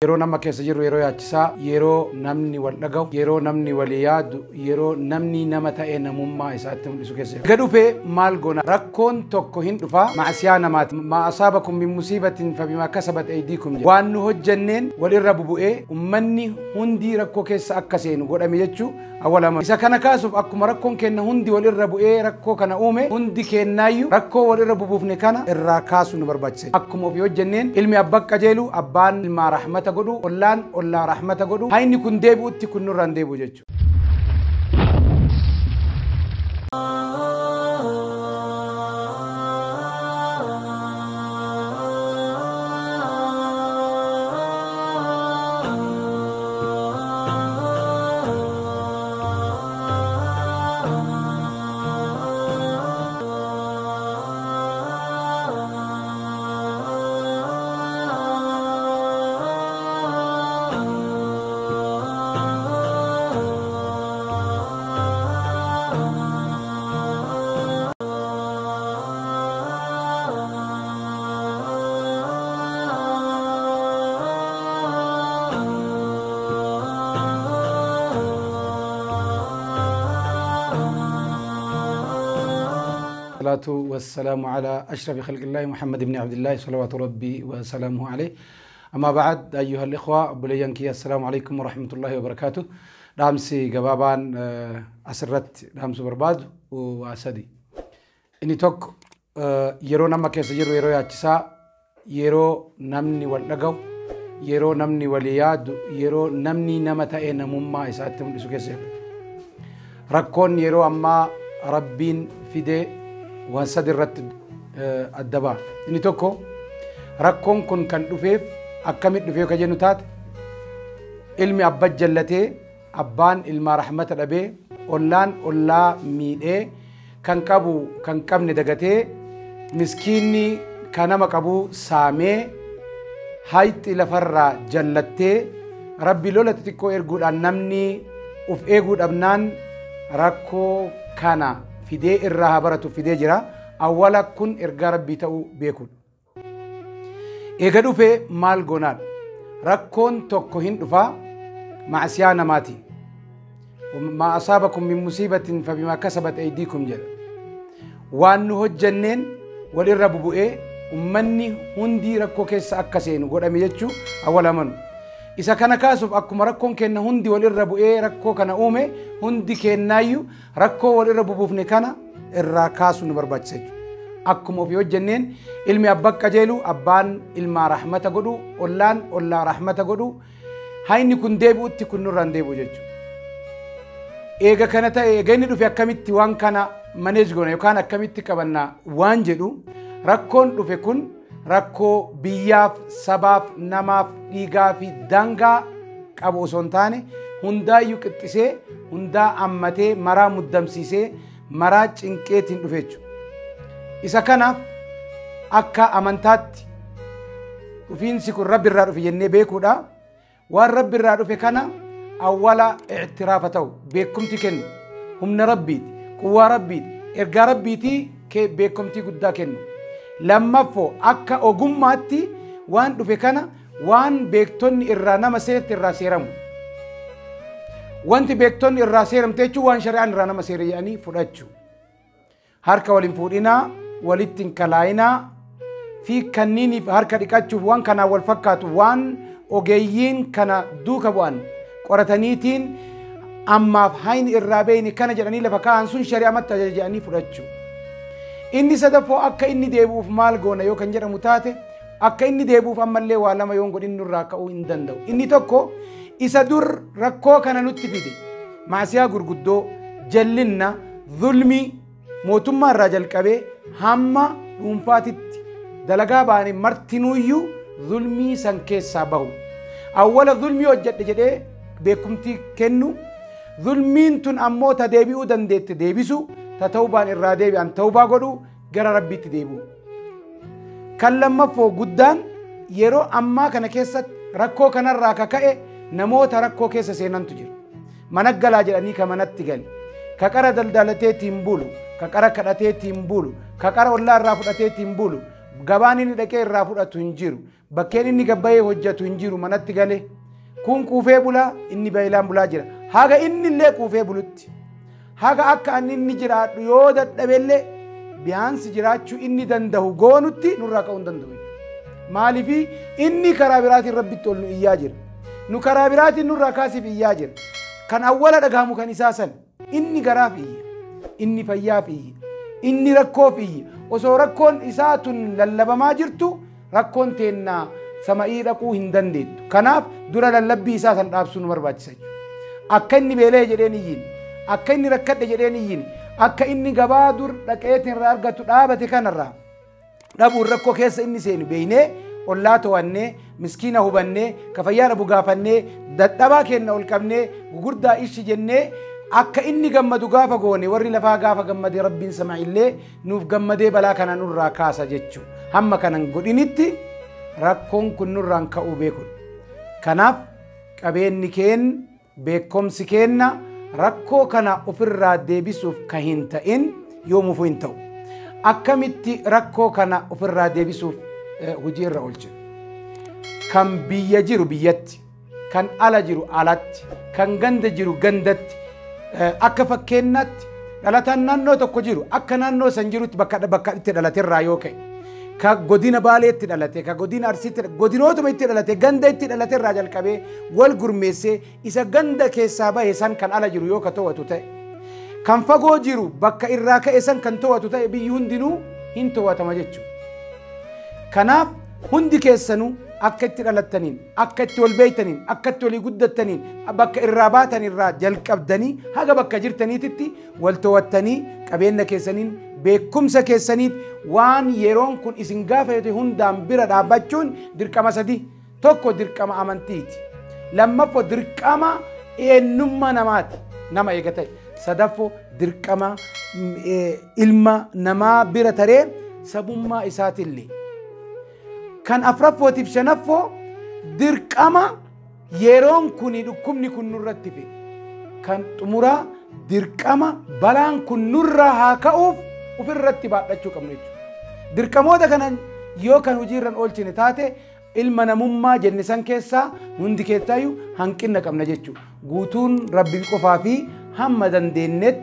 Yeroo nama keessa jirru yeroo yaachisaa, yeroo namni wal dhagahu, yeroo namni walii yaadu, yeroo namni nama ta'e namummaa isaatti mul'isu keessa jira. Gadhufee maal goona? Rakkoon tokko hin dhufaa maasiyaa namaati. Maa asaabakum min musiibatin fabimaa kasabat aydiikum jedha. Waan nu hojjanneen walirra bubu'ee ummanni hundi rakkoo keessa akka seenu godhame jechuu awwalama. Isa kana kaasuuf akkuma rakkoon kenna hundi walirra bu'ee rakkoo kana uume hundi kennaayyuu rakkoo walirra bubuufne kana irraa kaasuu nu barbaachisa. Akkuma ofii hojjanneen ilmi abbaa qajeelu, abbaan ilmaa rahmata godhu, ollaan ollaa rahmata godhu, hayni kun deebi'utti kun nurraan deebi'u jechuudha. الصلاة والسلام على أشرف خلق الله محمد بن عبد الله صلوات ربي وسلامه عليه. أما بعد، أيها الإخوة بليانكي، السلام عليكم ورحمة الله وبركاته. دامسي قبابان أسرت دامس برباد وأسدي إني توك يرو نما كيس يرو يرو ياتسا، يرو نمني واللقو، يرو نمني ولياد، يرو نمني نمتا نمما إساتهم لسو. ركون يرو أما ربين فيدي waan sadi irratti adda ba'a. Inni tokko rakkoon kun kan dhufeef akkamitti dhufee ka jennu taate ilmi abbaa jallatee, abbaan ilmaa rahmata dhabee, ollaan ollaa miidhee, kan qabu kan qabne dagatee, miskiinni kan nama qabu saamee, hayxi lafarraa jallattee, rabbi lola xixiqqoo erguudhaan namni uf eeguu dhabnaan rakkoo kana fidee irraa haa baratu fidee jira. Awwala kun ergaa rabbii ta'uu beekuudha. Eega dhufee maal goonaadha? Rakkoon tokko hin dhufaa maasiyaa namaati. Maa asaabakum min musiibatin fabimaa kasabat aydiikum jedha. Waan nu hojjanneen walirra bubu'ee ummanni hundi rakkoo keessa akka seenu godhame jechuu awwalamanu. Isa kana kaasuuf akkuma rakkoon kenna hundi walirra bu'ee rakkoo kana uume hundi kennaayyuu rakkoo walirra bubuufne kana irraa kaasuu nu barbaachisa jechuudha. Akkuma ofii hojjanneen ilmi abbaa qajeelu, abbaan ilmaa rahmata godhu, ollaan ollaa rahmata godhu, hayni kun deebi'utti kun nurraan deebi'u jechuudha. Eega kana ta'e eega inni dhufe akkamitti waan kana maneej goona yookaan akkamitti qabannaa waan jedhu, rakkoon dhufe kun rakkoo biyyaaf, sabaaf, namaaf, dhiigaa fi daangaa qabu osoo hin taane hundaayyuu qixxisee, hundaa ammatee, maraa muddamsiisee, maraa cinqeetiin dhufe jechuudha. Isa kanaaf akka amantaatti dhufiinsi kun rabbi irraa dhufe jennee beekuudha. Waan rabbi irraa dhufe kana awwala i'tiraafa ta'u beekumti kennu humna rabbiiti, quwwaa rabbiiti, ergaa rabbiitii beekumtii guddaa kennu. Lammaffoo akka ogummaatti waan dhufe kana waan beektonni irraa nama seerte irraa seeramu. Wanti beektonni irraa seeramte jechuun waan shari'aan irraa nama seere jedhanii fudhachuu. Harka waliin fuudhinaa, walitti hin kalaayinaa fi kanniiniif harka dhiqachuuf waan kanaan wal fakkaatu waan ogeeyyiin kana duuka bu'an qorataniitiin ammaaf hayni irraa beeyni kana jedhanii lafa kaa'an sun shari'amatti ajaja jedhanii fudhachuu. Inni sadaffoo akka inni deebi'uuf maal goona yoo kan jedhamu taate, akka inni deebi'uuf ammallee waa lama yoon godhin nurraa ka'uu hin danda'u. Inni tokko isa dur rakkoo kana nutti fide maasiyaa gurguddoo, jallinna, zulmii mootummaa irraa jalqabee hamma dhuunfaatitti dalagaa ba'anii martinuuyyuu zulmii san keessaa bahu. Awwala zulmii hojjedhe jedhee beekumtii kennu, zulmiin tun ammoo ta deebi'uu dandeette deebisu, ta tawbaan irraa deebi'an tawbaa godhu, gara rabbiitti deebi'u. Kan lammaffoo guddaan yeroo ammaa kana keessatti rakkoo kanarraa kaka'e namoota rakkoo keessa seenantu jira. Mana galaa jedhanii ka manatti gali, ka qara daldalateetiin bulu, ka qara kadhateetiin bulu, ka qara ollaa irraa fudhateetiin bulu, Gabaan inni dhaqee irraa fudhatu hin jiru. Bakkeen inni gabbayee hojjetu hin jiru manatti galee. Kun quufee bulaa, inni beelaan bulaa jira. Haga inni illee quufee bulutti. Haga akka inni jiraadhu yoo dadhabellee biyaansi jiraachuu inni danda'u goonutti nurraa ka'uu hin danda'u. Maaliifii inni karaa biraatiin rabbitti ol nu iyyaa jira. Nu karaa biraatiin nurraa kaasiif iyyaa jira. Kan awwala dhagahamu kan isaa san inni garaaf iyya, inni fayyaaf iyya, inni rakkoof iyya. Osoo rakkoon isaa tun lallabamaa jirtu rakkoon teennaa sama'ii dhaquu hin dandeettu. Kanaaf dura lallabbii isaa san dhaabsuu nu barbaachisa jechuudha. Akka inni beela'e jedheen iyyin, akka inni rakkadhe jedheen iyyin, akka inni gabaa dur dhaqeetiin irraa argatu dhaabate kanarraa dhabuun rakkoo keessa inni seenu beeynee ollaa to'annee, miskiina hubannee, ka fayyaa dhabu gaafannee, dadhabaa keenna ol qabnee, gugurdaa ishi jennee akka inni gammadu gaafa goone warri lafaa gaafa gammade rabbiin sama'illee nuuf gammadee balaa kana nurraa kaasa jechuudha. Hamma kanan godhinitti rakkoon kun nurraan ka'uu beekudha. Kanaaf qabeenyi keenna, beekumsi keenna rakkoo kana ofirraa deebisuuf ka hin ta'in yoomuufuu hin ta'u. Akkamitti rakkoo kana ofirraa deebisuuf hojii irra oolchina? Kan biyya jiru biyyatti, kan ala jiru alatti, kan ganda jiru gandatti, akka fakkeenyaatti dhalataan naannoo tokko jiru akka naannoo san jirutti bakka itti dhalaterraa yoo ka'e, ka godina Baaleetti dhalate, ka godina Arsiitti, godinootuma itti dhalate, ganda itti dhalaterraa jalqabee wal gurmeessee isa ganda keessaa bahe san kan ala jiru yoo ka to'atu ta'e, kan fagoo jiru bakka irraa ka'e san kan to'atu ta'e biyyi hundinuu hin to'atama jechuudha. Kanaaf hundi keessanuu akka itti dhalattaniin, akka itti wal beeytaniin, akka itti walii guddattaniin, bakka irraa baatan irraa jalqabdanii haga bakka jirtaniititti wal to'attanii qabeenya keessaniin, beekumsa keessaniit waan yeroon kun isin gaafate hundaan bira dhaabbachuun dirqama sadi. Tokko dirqama amantiiti. Lammaffoo dirqama eenyummaa namaati. Nama eega ta'e. Sadaffoo dirqama ilma namaa bira taree sabummaa isaatillee. Kan afuraffootiif shanaffoo dirqama yeroon kuni dhukkubni kun nurratti fide. Kan xumuraa dirqama balaan kun nurraa haa ka'uuf ofirratti baadhachuu qabnu jechuudha. Dirqamoota kana yoo kan hojiirra oolchine taate ilma namummaa jenne san keessaa hundi keessaayyuu hanqina qabna jechuudha. Guutuun rabbi qofaa fi hamma dandeenyetti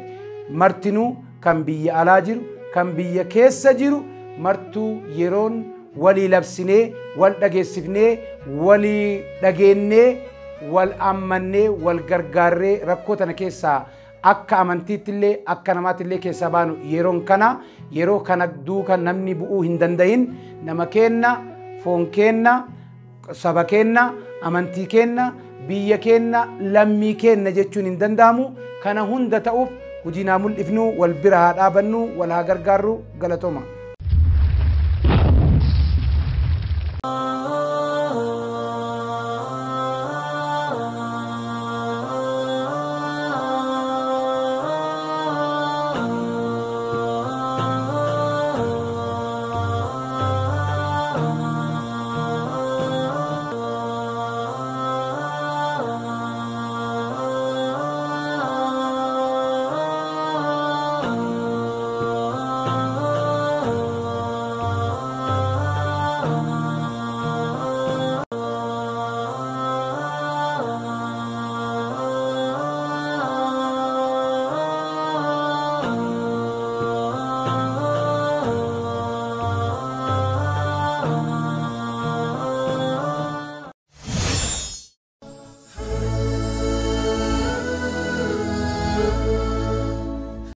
martinuu kan biyya alaa jiru, kan biyya keessa jiru martuu yeroon walii labsinee, wal dhageessifnee, walii dhageennee, wal ammannee, wal gargaarree rakkoo tana keessaa akka amantiittillee akka namaattillee keessaa baanu yeroon kana yeroo kana duuka namni bu'uu hin danda'in nama keenna, foon keenna, saba keenna, amantii keenna, biyya keenna, lammii keenna jechuun hin danda'amu. Kana hunda ta'uuf hojii naa mul'ifnu, wal bira haa dhaabannu, wal haa gargaarru. Galatooma.